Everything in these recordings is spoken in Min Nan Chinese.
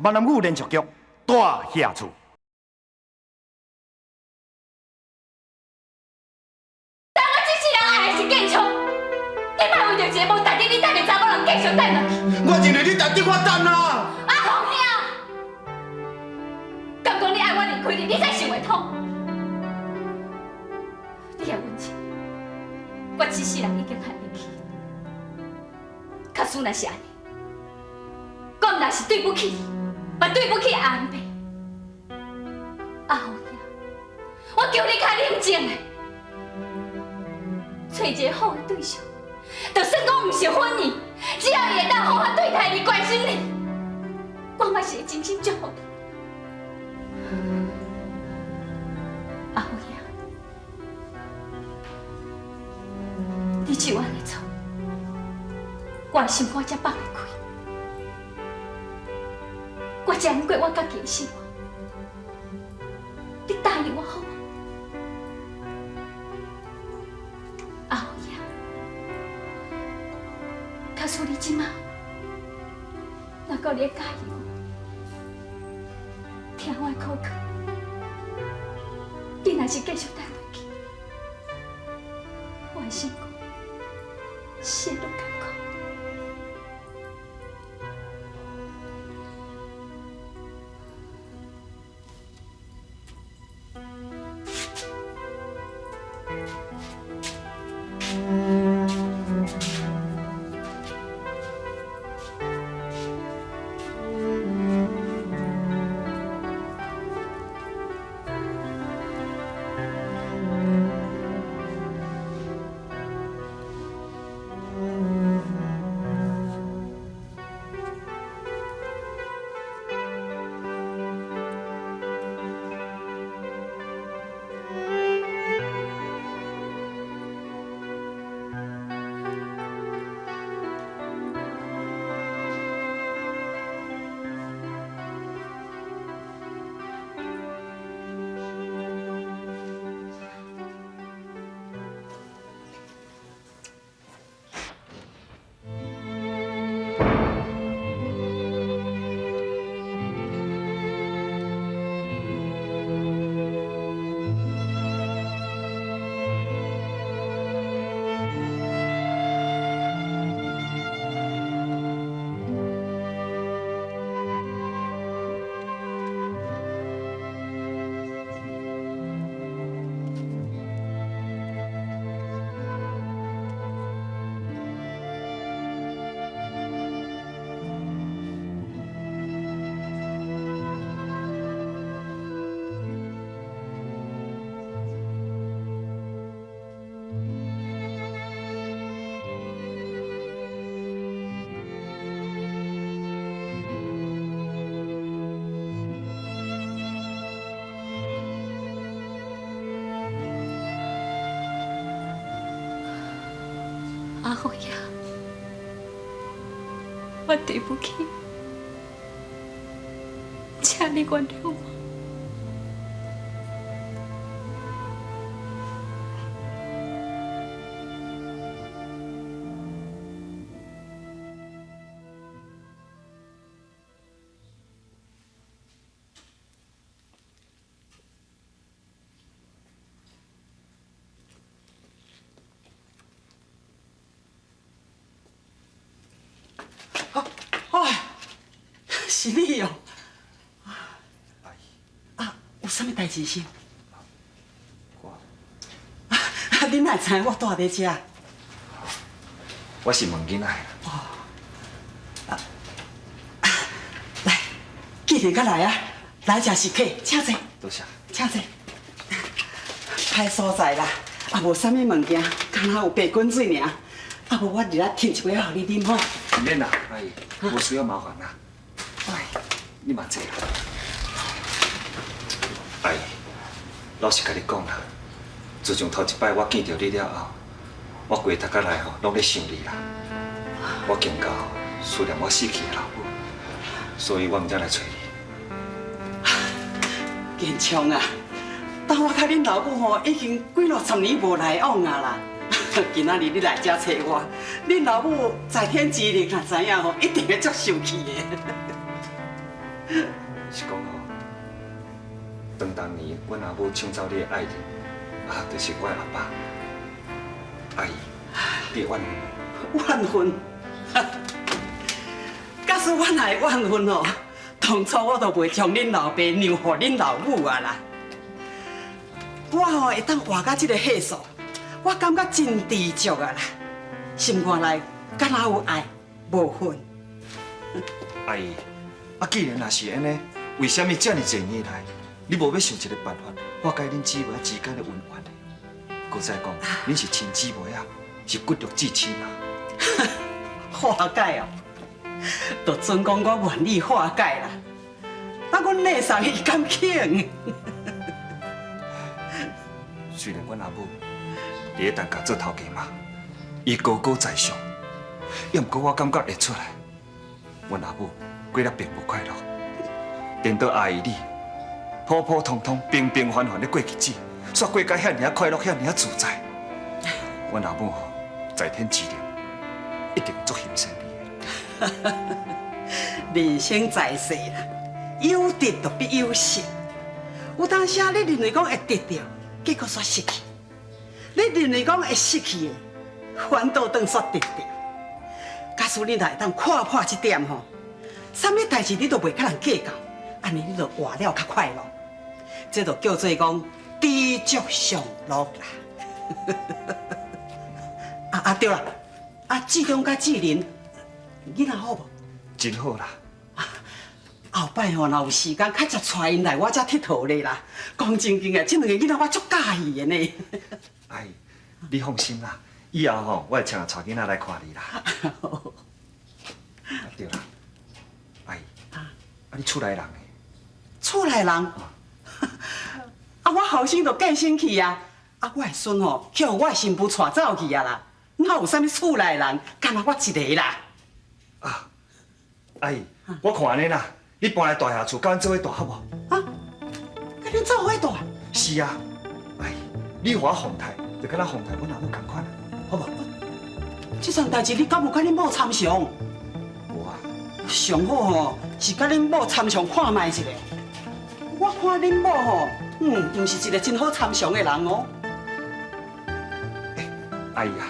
闽南语连续剧《大侠厝》。但我这世人爱的是建昌，你莫为著一个无值得你等的查某人继续等落去。我认为你值得我等啊！阿红兄，敢讲你爱我离开你，你才想会通？你遐温情，我这世人已经恨入去。假使若是按呢，我毋但是对不起你，嘛对不起阿伯。阿红兄，我求你较冷静下，揣一个好的对象，就算讲毋是婚姻，只要伊会当好好对待你、关心你，我嘛是会真心祝福你。阿红兄，你就按呢做，我的心肝才放会开，我才能过我家己的生活。你答应我好无？阿红兄，假使你这马若阁会喜欢我，听我的苦劝，你若是继续等落去，我的心肝是会愈艰苦。阿红呀，我对不起，请你原谅我。哎，是你哦！啊，有啥物代志是？我啊，你哪会知影我蹛佇遮？我是问囡仔的啦。哦。来，既然佮来啊，来遮是客，请坐。多谢。请坐。歹所在啦，啊无啥物物件，敢若有白滚水尔。啊无我入来添一杯仔予你啉吼。毋免啦，阿姨，无需要麻烦啦。哎，你嘛坐啦。阿姨，老实共你讲啦，自从头一摆我见著你了后，我规头壳内吼拢咧想你啦。我更加思念我死去的老母，所以我毋才来揣你。建昌啊，当我佮恁老母吼已经几落十年无来往啊啦。今仔日你来遮揣我，恁老母在天之灵若知影吼，一定会足生气的。是講吼，當當年阮阿母搶走你的愛人，啊，就是我的阿爸。阿姨，你會怨恨無？怨恨？假使我若會怨恨哦，當初我都袂將恁老爸讓予恁老母啊啦。我吼會當活到這个歲數，我感覺真知足啊啦。心肝內敢若有愛，無恨。阿姨，啊，既然若是按呢，為啥物遮爾濟年來，你無欲想一个辦法化解恁姊妹之間的恩怨呢？閣再講，恁是親姊妹啊，是骨肉至親啊。化解哦，就準講我願意化解啦。啊，阮內送伊敢肯？雖然阮阿母佇咧陳家做頭家媽，伊高高在上，也毋過我感覺會出來，阮阿母過得並無快樂。顛倒阿姨你，普普通通、平平凡凡咧過日子，煞過甲遐爾仔快樂、遐爾仔自在。阮阿母在天之靈，一定足欣賞你的。人生在世啦，有得就必有失。有當時你認為講會得著，結果煞失去；你認為講會失去的，反倒轉煞得著。假使你若會當看破這點吼，啥物代誌你都袂佮人計較，按呢你就活了較快樂。這就叫做講知足常樂啦。啊啊對啦，啊志忠佮志玲，囡仔好無？真好啦！後擺吼，若有時間，較才帶𪜶來我遮𨑨迌咧啦。講真經的，這兩个囡仔我足佮意的呢。阿姨，你放心啦，以後吼，我會常常帶囡仔來看你啦。啊對啦，阿姨，啊你厝內人呢？厝內人，啊我後生就過身去啊，啊我的孫吼，去予我的新婦帶走去啊啦。哪有啥物厝內人，干焦我一个啦。啊，阿姨，我看按呢啦，你搬來大廈厝，佮阮做伙住好無？啊，佮恁做伙住？是啊，阿姨，你予我奉刣，就敢若奉刣阮阿母仝款，好無？這樁代誌你敢有佮恁某參詳？無啊。上好吼，是佮恁某參詳看覓一下。我看恁某吼，毋是一个真好參詳的人哦。欸，阿姨啊，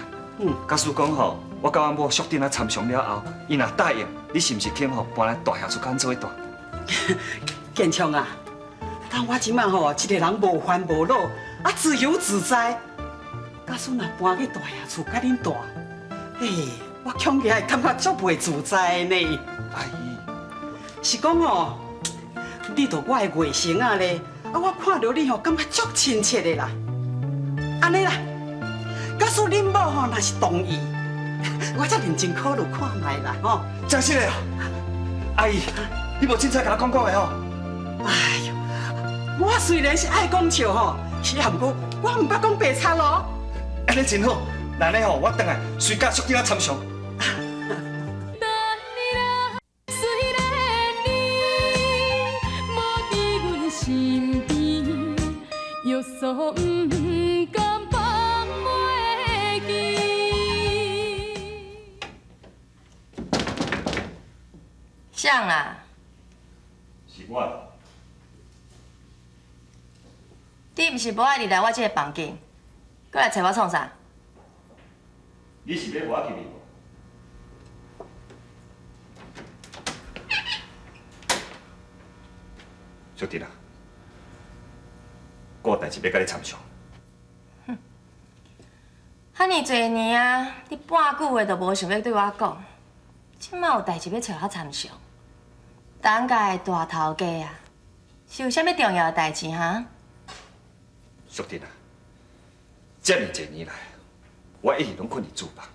假使講吼，我佮阮某淑珍仔參詳了後，伊若答應，你是毋是肯吼搬來大廈厝佮阮做伙住？建昌啊，當我這馬吼一个人無煩無惱，啊自由自在。假使若搬去大廈厝佮恁住，欸，我恐驚會感覺足袂自在的呢。阿姨，是講哦，你著我的外甥仔咧，啊，我看著你吼，感覺足親切的啦。按呢啦，假使恁某吼若是同意，我才認真考慮看覓啦吼。真實的，阿姨，你無凊彩共我講講的吼。哎喲，我雖然是愛講笑吼，也毋過我毋捌講白賊咯。按呢真好，那按呢吼，我轉來隨佮淑珍仔參詳。誰啊？是我。你毋是無愛入來我這个房間，閣來揣我創啥？你是欲予我入去無？淑珍啊，我有代誌欲佮你參詳。哼，遐爾濟年啊，你半句話都無想欲對我講，這馬有代誌欲揣我參詳？陳家的大頭家啊，是有啥物重要的代誌哈？淑珍啊，這爾濟年來，我一直攏睏佇廚房。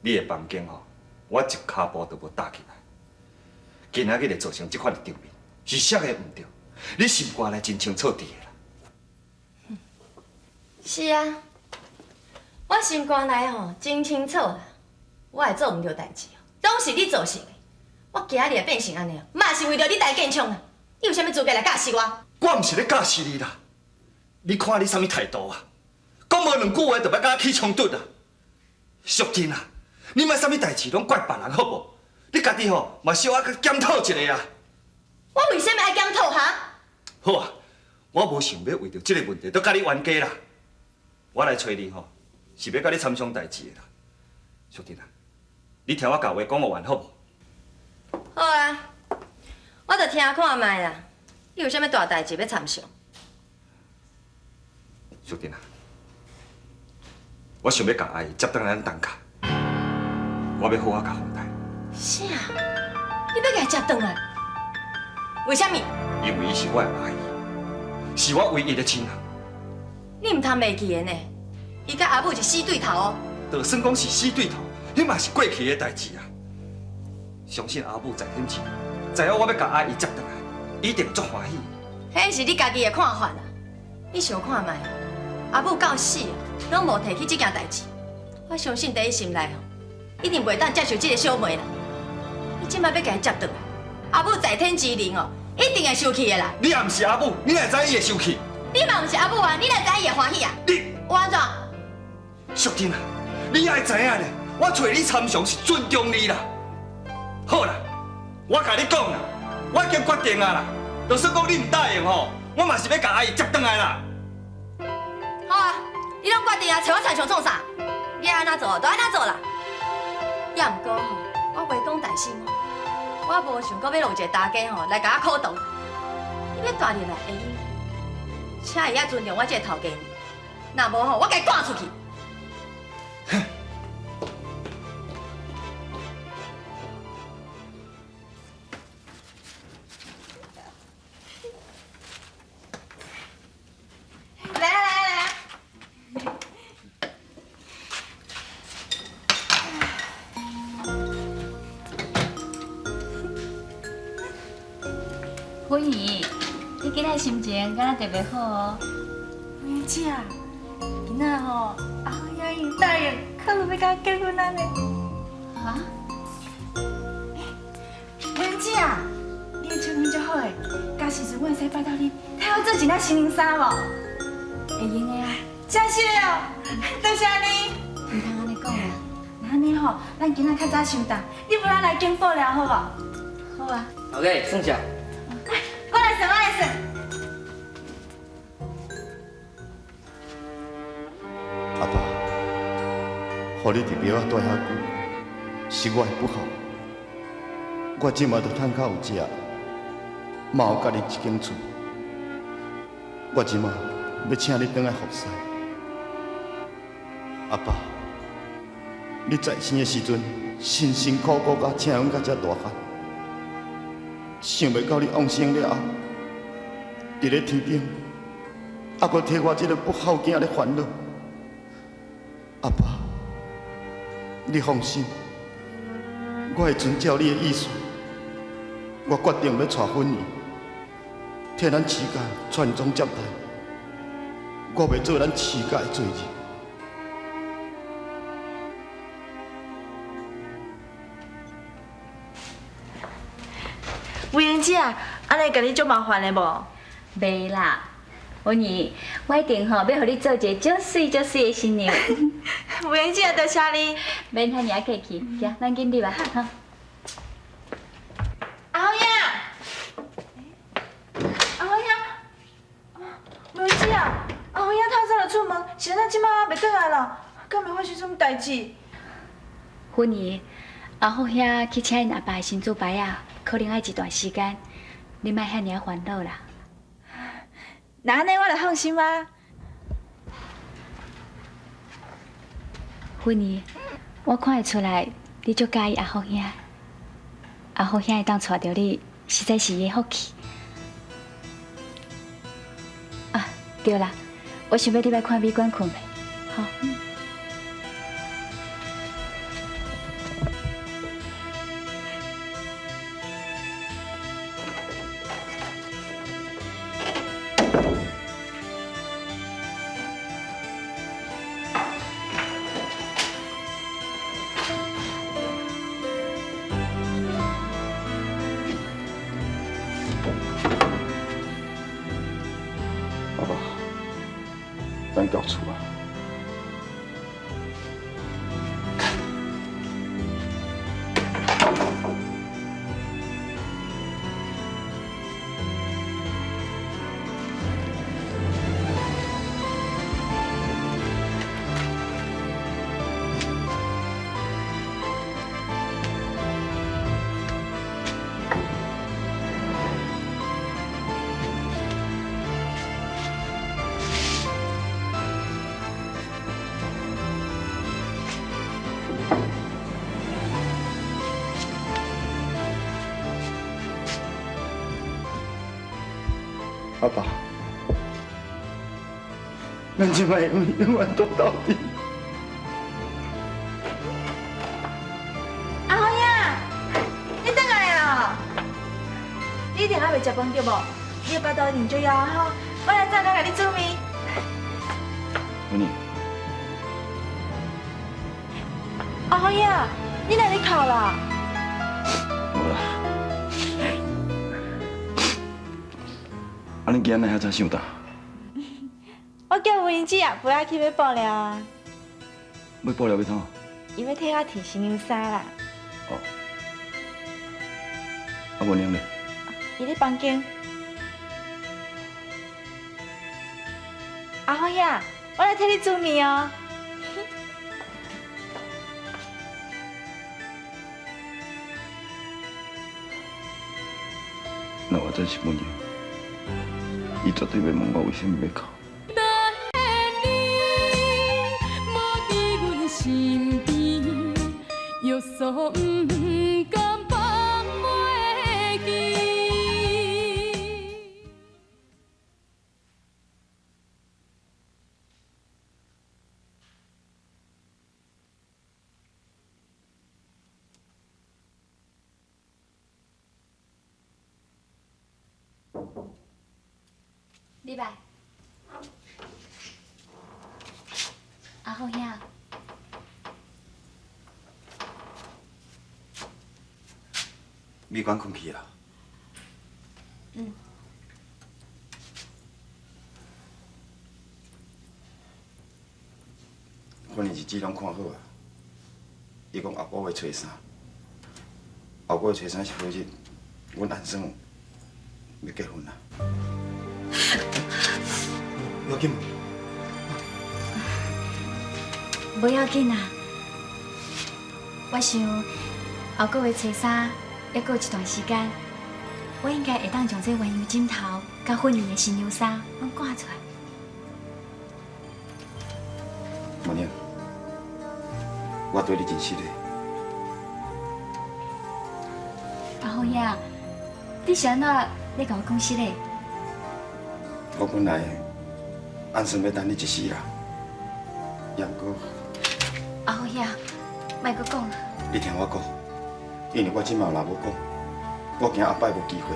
你的房間吼，我一跤步都無踏起來。今仔日會造成這款的場面，是啥個毋對？你心肝內真清楚佇的啦。是啊，我心肝內吼真清楚啦。我會做毋對代誌，攏是你造成的。我今日會變成按呢，嘛是為著你陳建昌啊！你有啥物資格來教訓我？我毋是咧教訓你啦，你看你啥物態度啊？講無兩句話就欲佮我起衝突啊！淑珍啊，你莫啥物代誌攏怪別人好無？你家己吼嘛小可檢討一下啊！我為啥物愛檢討哈？好啊，我無想欲為著這个問題，閣佮你冤家啦。我來揣你吼，是欲佮你參詳代誌的啦。淑珍啊，你聽我共話講予完好無？好啊，我就聽看覓啦。你有啥物大代誌欲參詳？淑珍啊，我想欲共阿姨接轉來咱陳家，我欲好好共奉待。啥？你欲共伊接轉來？為啥物？因為伊是我的阿姨，是我唯一的親人。你毋通袂記得呢？伊佮阿母是死對頭哦。就算講是死對頭，彼嘛是過去的代誌啊。相信阿母在天之靈，知影我欲共阿姨接轉來，伊一定足歡喜。彼是你家己的看法啦。你想看覓？阿母到死攏無提起這件代誌，我相信佇伊心內吼，一定袂當接受這个小妹啦。你這擺欲共伊接轉來，阿母在天之靈哦，一定會生氣的啦。你也毋是阿母，你哪會知伊會生氣？你嘛毋是阿母啊，你哪會知伊會歡喜啊？你有按怎？淑珍啊，你愛知影咧，我揣你參詳是尊重你啦。好啦，我共你講啦，我已經決定啊啦，就算講你毋答應吼，我嘛是欲共阿姨接轉來啦。好啊，你攏決定啊，揣我參詳創啥？你愛按怎做就按怎做啦。也毋過吼，我話講大聲哦，我無想閣欲落一個大家吼來共我苦鬥。你欲帶入來會用，請伊愛尊重我這个頭家娘，若無吼，我共伊趕出去。來啊來啊來啊！芬姨，你今仔心情敢若特別好哦。文英姐啊，今仔吼阿好兄已經答應，考慮欲佮我結婚啊呢。哈？文英姐啊，你的手藝足好的，到時陣我會使拜託你，替我做一領新娘衫無？會用的啊。真實的哦，多謝你。毋通按呢講啦。那按呢吼，咱今仔較早收檔，你無咱來揀布料好無？好啊。 OK，算賬。我來算，我來算。阿爸，予你佇廟仔蹛遐久，是我的不好。我這馬都趁較有食，嘛有家己一間厝。我這馬欲請你轉來服侍。阿爸，你在生的時陣，辛辛苦苦甲請阮到這大漢，想袂到你往生了後，佇咧天頂，猶閣替我這个不孝囝咧煩惱。阿爸，你放心，我會遵照你的意思，我決定欲娶芬姨，替咱徐家傳宗接代，我欲做咱徐家的罪人。文英姐，按呢共你足麻煩的無？袂啦，芬姨，我一定吼欲予你做一个足媠足媠的新娘。文英姐，多謝你。免遐爾仔客氣，行，咱緊入來。哈。阿好兄，阿好兄，文英姐啊，阿好兄透早就出門，是按怎這擺猶袂轉來啦？敢會發生啥物代誌？芬姨，阿福兄去請𪜶阿爸的神主牌仔，可能愛一段時間，你莫遐爾仔煩惱啦。那按呢，我就放心啊。芬姨，我看會出來，你足佮意阿福兄，阿福兄會當娶著你，實在是伊的福氣。啊，對啦，我想欲入來看美館睏欲，好。阿爸，咱到厝啊。阿爸，咱這擺永遠都鬥陣。阿紅兄，你轉來啊？你一定還袂食飯對無？你的腹肚一定足枵吼，我來早來共你煮麵。文妮。阿紅兄，你哪咧哭啦？無啦。啊，恁今仔日遐早上当？我叫文姐啊，陪我去买布料啊。买布料欲创？伊欲替我提新娘衫啦。哦。啊，文玲咧？伊咧房间。阿红兄，我来替你煮面哦。那我真是文玲，伊绝对袂问我为啥物欲哭。李白，阿虎兄，美管困去啊？嗯。阮的日子拢看好啊。伊讲后个月初三，后个月初三是好日，阮按算欲结婚啊。要紧无？无要紧啊。我想后个月初三，犹阁有一段时间，我应该会当将这鸳鸯枕头佮婚礼的新娘衫拢赶出来。文玲，我对你真失礼。阿虎兄，你是按怎咧共我讲失礼？我本来按算欲等你一世人，也毋过……阿虎兄，莫阁讲啦。你听我讲，因为我这马若无讲，我惊后摆无机会。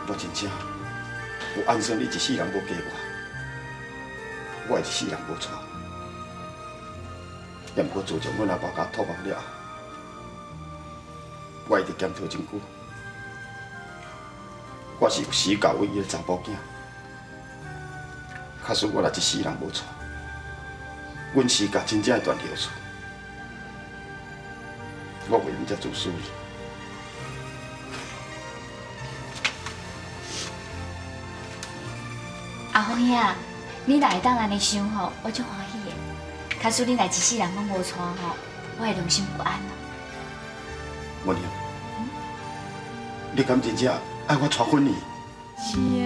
我真正有按算你一世人无嫁我，我会一世人无娶。也毋过自从阮阿爸共托梦了后，我一直检讨真久。我是有时教唯一的查某囝，假使我若一世人无娶，阮施家真正会断后事，我袂用遮自私。阿虎兄，你若会当按呢想吼，我足欢喜的。假使你若一世人拢无娶吼，我会良心不安啊。文玲，你敢真正爱我娶粉你？请